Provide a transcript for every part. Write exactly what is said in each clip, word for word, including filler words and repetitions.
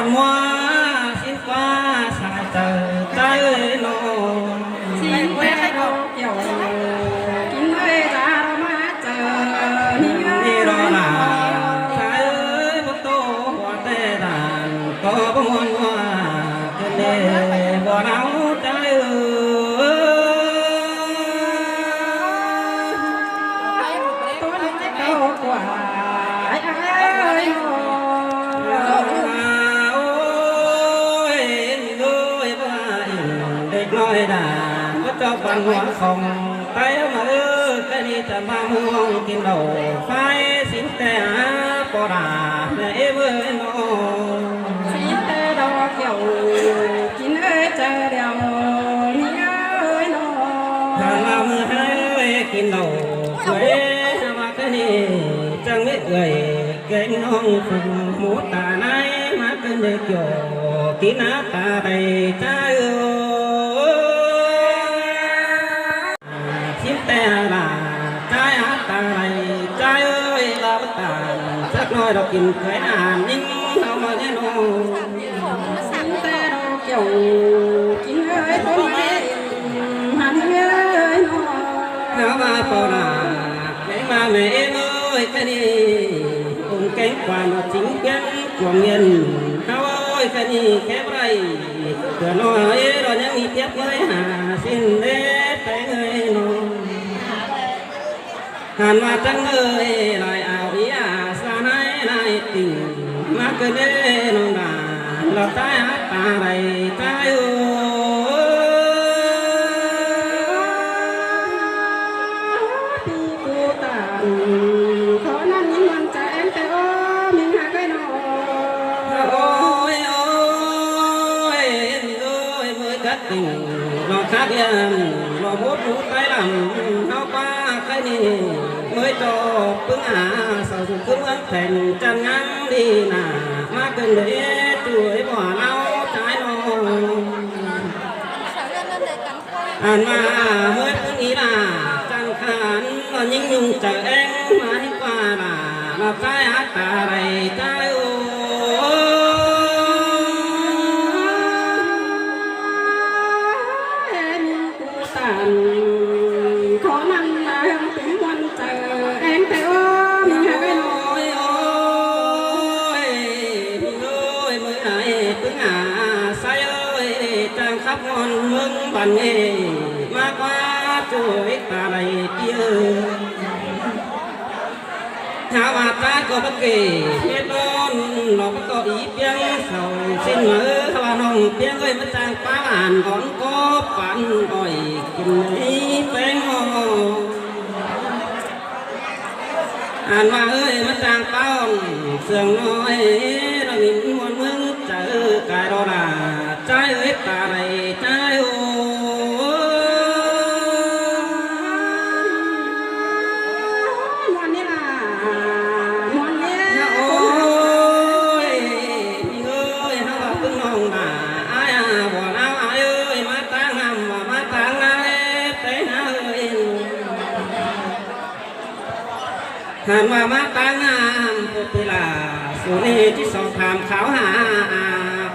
ꞌmua ꞌsịn ꞌquá sai chaư, ꞌchái ơi ꞌnọ. ꞌSịn ꞌtẹ ꞌlẹo ꞌkiu kin ơi, chả ꞌmá chaư ꞌnị ꞌnị ꞌnọ ꞌnọ. Sai ơi, báu ꞌtố hua ꞌtẹ đan, ꞌtố báu ꞌmuôn hua, ꞌcọ ꞌnị báu nao ꞌchái ơi. Ôi, ôi, ba inh đếc ꞌnọi đa, báu ꞌchọ văn hóa khong ꞌTáy ꞌmá ơi, ꞌkhạy ꞌnị chả ꞌmá ꞌmuôn kin đaư, ꞌphái ꞌsịn ꞌtẹ ꞌpo đa, ꞌmẹ ꞌmới ꞌnọ. ꞌSịn ꞌtẹ đaư ꞌkiu kin ơi, chaư điêu ꞌnị ơi ꞌnọ. Than ꞌmá ꞌmới kin đaư, ꞌcới ꞌmá ꞌkhạy ꞌnị chắng ꞌmí ꞌgơi kéng ꞌnọng phung mú ta ꞌnị ꞌmá ꞌcới ꞌnị ꞌkiu kin ꞌnạ ta đảy ꞌchái ơi. ꞌSịn ꞌtẹ đa, ꞌchái ꞌnạ ta đảy ꞌchái ơi, ꞌlạ báu tản chắc ꞌnọi đaư kin ꞌcới ꞌnặn ꞌnhính ꞌháu ꞌmá ꞌnị ꞌnọ. ꞌSịn ꞌtẹ đaư ꞌkiu kin ơi, ꞌcốn ꞌmá ꞌnặn ơi ꞌnọ. ꞌHáu ꞌmá ꞌpo đa, kéng ꞌmá ꞌmẹ ꞌmới ꞌkhạy ꞌnị, ꞌcốn kéng ꞌquám ꞌnọ chính ꞌquiến cuông ꞌnhiên ꞌháu ơi, ꞌkhạy ꞌnị khép ꞌlạy. ꞌCọ ꞌnọ ꞌnị ꞌnọ ꞌnhắng ꞌmí tiếp ꞌmới hả ꞌsịn đé ꞌtẹ ơi ꞌnọ. Hẳn ꞌmá chắng ơi lai ao ꞌnị a, sa ꞌnị ꞌnị tỉnh ꞌmá ꞌcới ꞌnị ꞌnọng đa, ꞌlạ ꞌchái ꞌnạ ta đảy ꞌchái ơi. ꞌPi ꞌcứ tản khót ꞌnặn ꞌnhính ꞌmuôn chaư ꞌén ꞌtẹ ơ, ꞌmí hák ơi ꞌnọ. Ôi, ôi, ôi, ꞌmới cắt tỉnh ꞌnọ khắc yăn ꞌnọ bốt bút ꞌTáy lăm ꞌháu ꞌquá ꞌkhạy ꞌnị ꞌmới ꞌchọ ꞌpứng a sau sụt ꞌcứ ꞌmướng thẻng chăn ngắm đi nả ꞌmá ꞌcới ꞌnị ꞌchu ơi báu ꞌnáo ꞌchái ꞌnọ. Ăn ꞌmá ꞌmới ꞌpứng ꞌnị đa chắng khan ꞌnọ ꞌnhính ꞌnung chaư ꞌéng ꞌmá ꞌhịt ꞌquá đa ꞌnọ ꞌchái ꞌnạ ta đảy ꞌchái ơi. Tản khót ꞌnặn ꞌmá ꞌhướn ꞌpứng ꞌmuôn chaư ꞌén ꞌtẹ ơ, ꞌmí hák ơi ꞌnọ. Ôi, ôi, ôi, ꞌmới ꞌnị ꞌpứng a sai ơi, chắng khắp ꞌmuôn ꞌmướng bản ꞌnị ꞌmá ꞌquá ꞌchu ꞌhịt ta đảy ꞌpi ơi. Háo ꞌmá ꞌtáng ꞌcọ báu kể, mết ꞌlón ꞌnọ báu ꞌcọ í ꞌpiếng sau ꞌsịn ꞌmá ꞌhứ ꞌháo ꞌnọng ꞌpiếng ơi ꞌmá chắng páo ăn ón ꞌcọ pán ꞌnọi kin ꞌnị ꞌpéng ꞌnọ. Ăn ꞌmá ơi ꞌmá chắng páo ăn sương ꞌnọi ꞌnọ ꞌmí ꞌmuôn ꞌmướng chaư cai ꞌnọ đa. ꞋChái ơi ta đảy ꞌchái ơi. ꞌMuôn ꞌnị ꞌnạ, ꞌmuôn ꞌnị. Ôi, ơi, ꞌháu ꞌva ꞌpứng ꞌnọng đa, ải a, báu ꞌnáo ải ơi, ꞌmá ꞌtáng ꞌnặm, ꞌmá ꞌtáng ꞌnặn, ꞌtếng ꞌnặn ơi. Hẳn ꞌva ꞌmá ꞌtáng ꞌnặm, ꞌpộ ꞌpi ꞌlạ, su ꞌnị ꞌchí sọ tham kháo hả, à,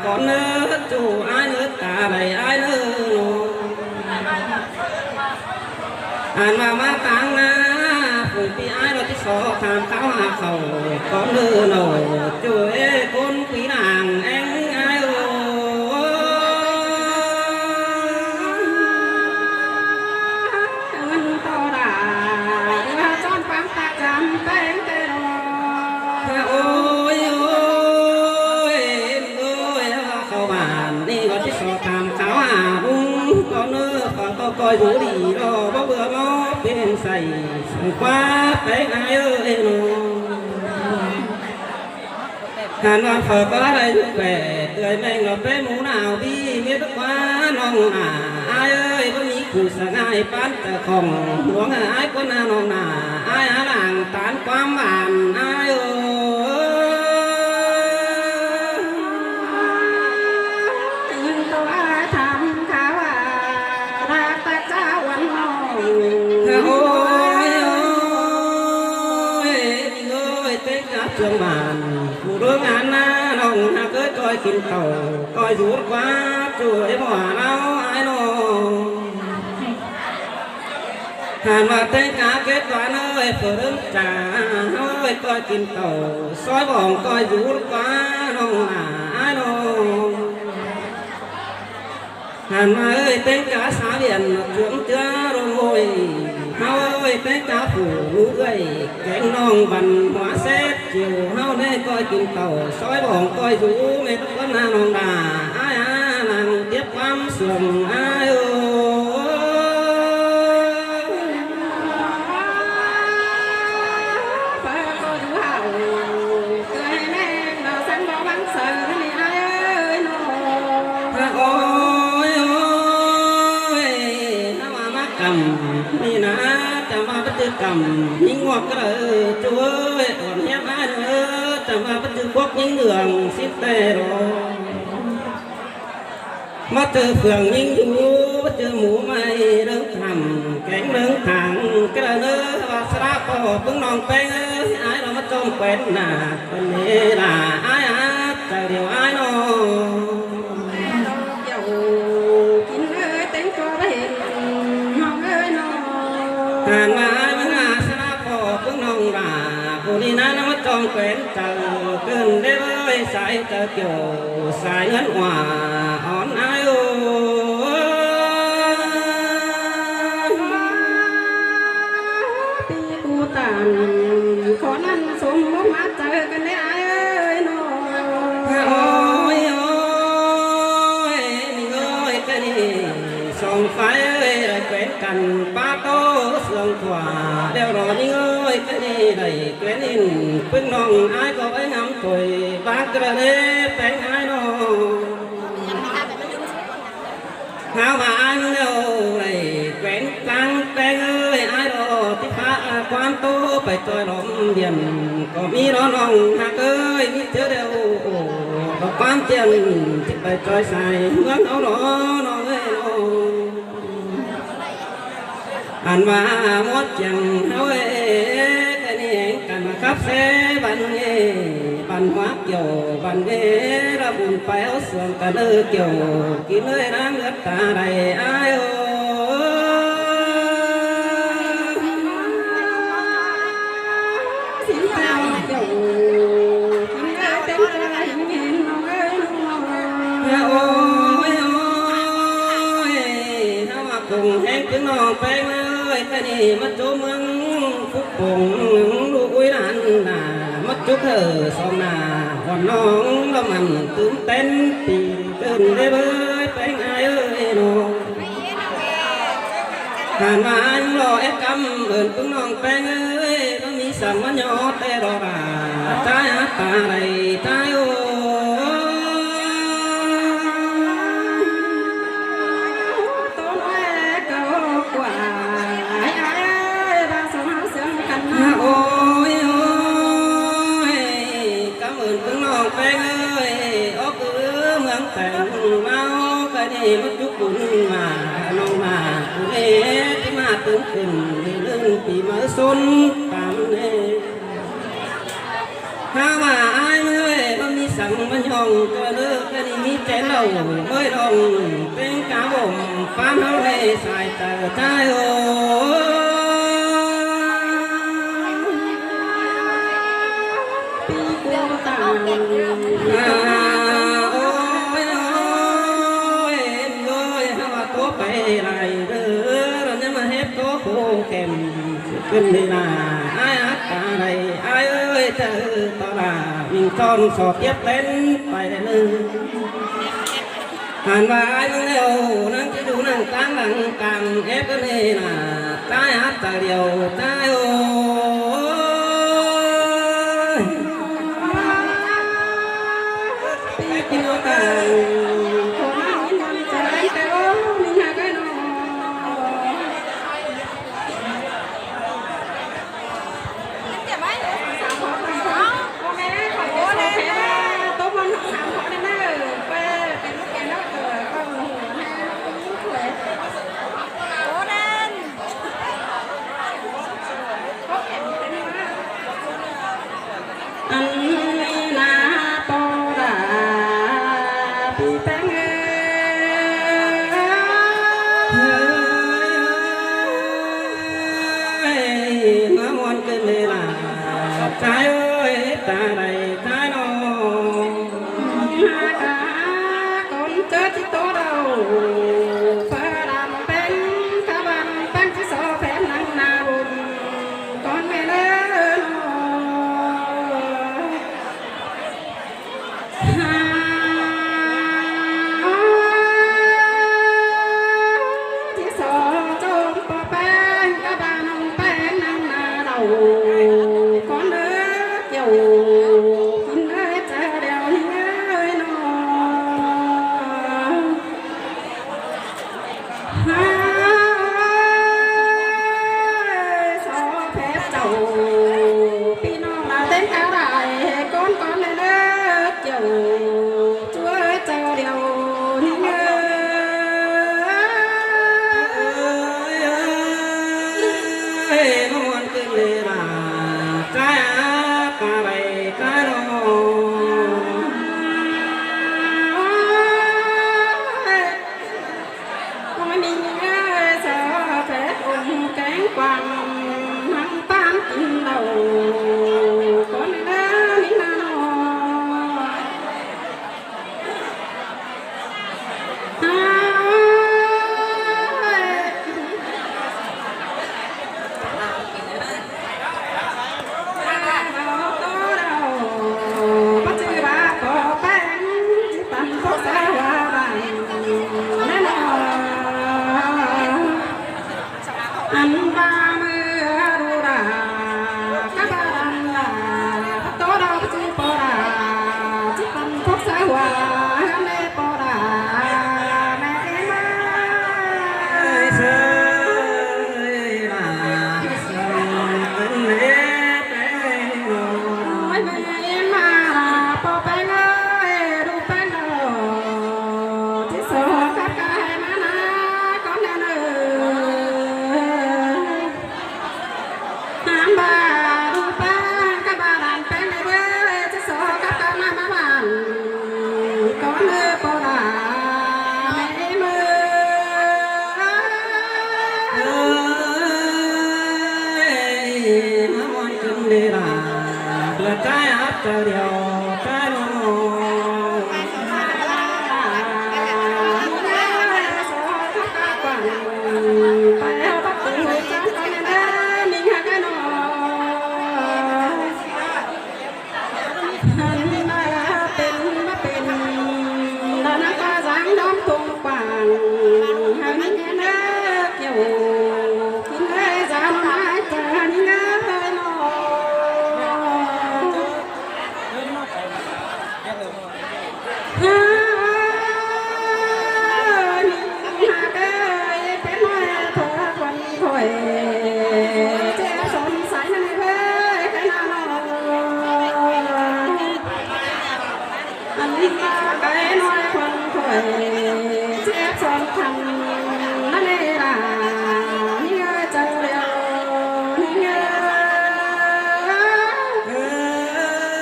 cón ꞌnớ, ꞌchu ải ꞌnớ, ta đảy ải ꞌnớ. Hẳn ꞌva ꞌmá ꞌtáng ꞌnặm, phung ꞌpi ải ꞌnọ ꞌchí sọ tham kháo hả khảu, cón ꞌnớ ꞌnọ, ꞌchu ê cốn ꞌpi ꞌnáng ꞌéng ải ơ. ꞌTan ꞌtô đa, ꞌchí ꞌva ꞌchọn ꞌquám ꞌtạk chăm ꞌpéng ꞌtẹ ꞌnọ. Ôi, ôi, ôi, ꞌháu ꞌva khảu bản ꞌnị ꞌcọ ꞌchí sọ tham kháo hả bung, cón ꞌnớ, ꞌcọ ꞌcọ ꞌcoi dú đi ꞌnọ, báu bưa ꞌmá pên say, săng ꞌquá ꞌpéng ải ơi ꞌnọ. Hẳn ꞌva phở ꞌcọ đảy dú pẻ, tươi ꞌmếng ꞌnọ pé mú nao ꞌpi, ꞌmết ꞌquá ꞌnọng nả, ải ơi, báu ꞌmí phủ săng ải pán chaư khong, luống ải ꞌcốn ꞌnạ ꞌnọng nả, ải ải lăng tán ꞌquám bản, ải ơi. ꞌTan ꞌtô ải tham kháo hả, đa ꞌtạk cháo ăn ꞌnọng. Ôi, ôi, ôi, ꞌtếng cắp chuông bản, phủ đuống ăn ꞌnạ ꞌnọng hák ới ꞌcoi kin tảu ꞌcoi dú ꞌquá, ꞌchu ꞌhế ꞌmá ꞌnáo ải ꞌnọ. Hăn ꞌmá ꞌtếng cá kết toán ơi, phở ꞌlớng chả ơi, ꞌcoi kin tảu sói bỏng ꞌcoi dú ꞌquá ꞌnọng ꞌnạ ải ꞌnọ. Hăn ꞌmá ơi, ꞌtếng cá xá Việt ꞌchướng ꞌchứa ꞌlống ꞌhội. ꞌHáu ơi, ꞌtếng cá phủ ꞌlụk ơi, kéng ꞌnọng văn hóa sét chiêu ꞌháu ꞌnê ꞌcoi kin tảu sói bỏng ꞌcoi dú mết ꞌquá ꞌnạ ꞌnọng ꞌnạ ải ꞌnạ, lăng tiếp ꞌquám sương ải ơi. Ôi, ôi, ꞌnạ ꞌmá ꞌmá căm ꞌnị ꞌnạ, chả ꞌmá báu ꞌchư căm ꞌnhính ꞌnguốc cá đaư ꞌchu ơi, ỏn hiếp ải ꞌnớ, chả ꞌmá báu ꞌchư cuốc ꞌnhính ꞌlương síp tê ꞌló. Báu ꞌchư phượng ꞌnhính dú, báu ꞌchư mú ꞌmạy ꞌlớng thẳm, kéng ꞌlớng thẳng cá đaư ꞌnớ, ꞌva ꞌsá ꞌpọ ꞌpứng ꞌnọng ꞌpéng ơi, ải ꞌnọ ꞌmá ꞌchom quén ꞌnạ, ꞌcọ ꞌnị ꞌnạ ải ꞌnạ, chảu điêu ải ꞌnọ. Kin ơi, ꞌtếng ꞌchua báu hên ꞌnọng ơi ꞌnọ. Hăn ꞌmá ải ꞌmá ꞌsá ꞌpọ ꞌpứng ꞌnọng ꞌnạ, ꞌcọ ꞌnị ꞌnạ ꞌmá ꞌchom quén chảu, ꞌcứn đé ꞌvới sai chảu kiẻo sai ꞌngớn ꞌmá ỏn ải ơi. ꞌPi ꞌcú tản khó ꞌnặn sôm mốc ꞌmá chảu ꞌcứn đé ải ơi ꞌnọ. Ôi, ôi, ꞌnị ơi, ꞌcọ ꞌnị song phái ơi, đảy quén căn ꞌpá ꞌtố sương khua, ꞌlẹo ꞌnọ ꞌnị ơi, ꞌcọ ꞌnị đảy quén ꞌnịn ꞌpứng ꞌnọng ải ꞌcọ ꞌvạy ngắm thôi, bang cá đaư đé ꞌpéng ải ꞌnọ. Háo ꞌmá ải ꞌmá ꞌlẹo đảy quén ꞌtáng ꞌpéng ơi, ải ꞌnọ ti ꞌpá ꞌquám ꞌtố pay ꞌchoi lom điện, ꞌcọ ꞌmí ꞌnọ ꞌnọng ꞌhặc ơi, ꞌmí ꞌchớ ꞌlẹo ꞌcọ ꞌquám tiên ti pay ꞌchoi sai ꞌmướng ꞌháu ꞌnọ ꞌnọng ơi ꞌnọ. Ăn ꞌmá muốt chiêng ꞌháu ê, ê, ê, ê, căn khắp xế băn ê, băn hóa kiẻo, băn ê, ꞌlạ bun pay ꞌháu sương căn ơ kiẻo, kin ơi ꞌnáng ứt ta đảy ải ơ. Ôi, ôi, ôi, ꞌháu ꞌmá ꞌcốn ꞌhéng ꞌpứng ꞌnọng ꞌpéng ơi, ꞌcọ ꞌnị ꞌmá ꞌchu ꞌmướng Phúc Pông ꞌlụk ꞌui đản ꞌnạ, ꞌmá ꞌchu hảư song ꞌnạ, ꞌhọn ꞌnọng ꞌlạ mẳn tứm tén ꞌpi ꞌcứn đé ꞌvới ꞌpéng ải ơi ꞌnọ. Hăn ꞌmá ải ꞌmá ꞌlọ é ꞌcắm ơn ꞌpứng ꞌnọng ꞌpéng ơi, ꞌmá ꞌmí săng ꞌmá ꞌnhó ꞌtẹ ꞌlọ đa, ꞌchái át ta đảy ꞌchái ơ. Ôi, ôi, cảm ơn ꞌpứng ꞌnọng ꞌpéng ơi, ók ư ꞌmướng Tẻng ꞌMáu ꞌcọ ꞌnị ꞌmá ꞌchu cún ꞌmá, ꞌnọng ꞌmá, ꞌcọ ꞌnị ꞌchí ꞌmá tứm khửn, ꞌlưn ꞌpi ꞌmá ꞌsốn, tăm ꞌnị. Háo ꞌmá ải ꞌmá ơi, ꞌmá ꞌmí săng ꞌmá ꞌnhọng ꞌcọ ꞌnớ, ꞌcọ ꞌnị ꞌmí chén lảu ꞌmới đong, ꞌtếng cá bôm, ꞌpán ꞌháu ꞌnị sai chảu ꞌchái ơ. À, ôi, ôi, ơi, háo ꞌmá ꞌtố pay lai đơ, ꞌlẹo ꞌnhá ꞌmá hếp ꞌtố khô khem. Kin ꞌnị ꞌnạ, ải át ta đảy, ải ơi, chảu ꞌtọ ꞌnạ, ꞌminh ꞌchọn so tiếp tén pay đảy ꞌnớ. Hăn ꞌmá ải ꞌmướng ꞌlẹo, ꞌnăng ꞌchí dú ꞌnăng ꞌtáng lăng cang ép ꞌcọ ꞌnị ꞌnạ, ꞌchái át chảu điêu, ꞌchái ơ. Con ơi, kiểu, con ơi, cha đèo ơi nó. Hai, so phép chầu, ꞌpi ꞌnọng là tên cá đại, con con này nó, kiểu, chúa chầu đèo ơi nó. Ăn ba mươi đu đà, cá ba đàn đà, bắt tố đau chứ bò đà, chứ tầm thuốc xã hội, ăn lê bò đà, mẹ em ơi. Ơi, sơi là, sơi, ơi, ơi, ơi. Ôi, mẹ em mà, bò bé ơi, đu bé ơi. Chứ số khắp cái mà na, con đàn ơi. Hán bà ru pang cá ba đàn pang đê bê, chứ số cắp cá na má bản. Con ơi, bố đà, mẹ em ơi. Ơi, má mòn cưng đê đà, bữa trái áp trời điều, trái lô.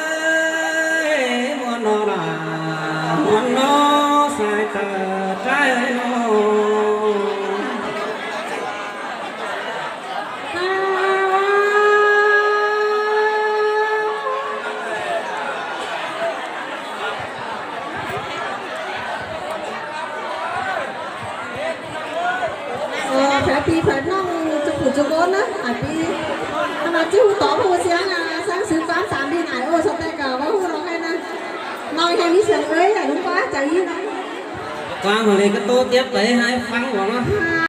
Ơi, muôn nó là, muôn nó sai tờ trái ơi nó. Ờ, phải pi phải nong chụp phủ chụp ôn á, à pi. Nó chứ hú tó hú xiang à, sáng sứ quán tán đi nải ô, sao tay cả, bác hú nó hay nè. Nói hay mí sương ơi, à đúng quá, chả ý nó. Quang vào đây có tô tiếp đấy, hai phăng vào nó.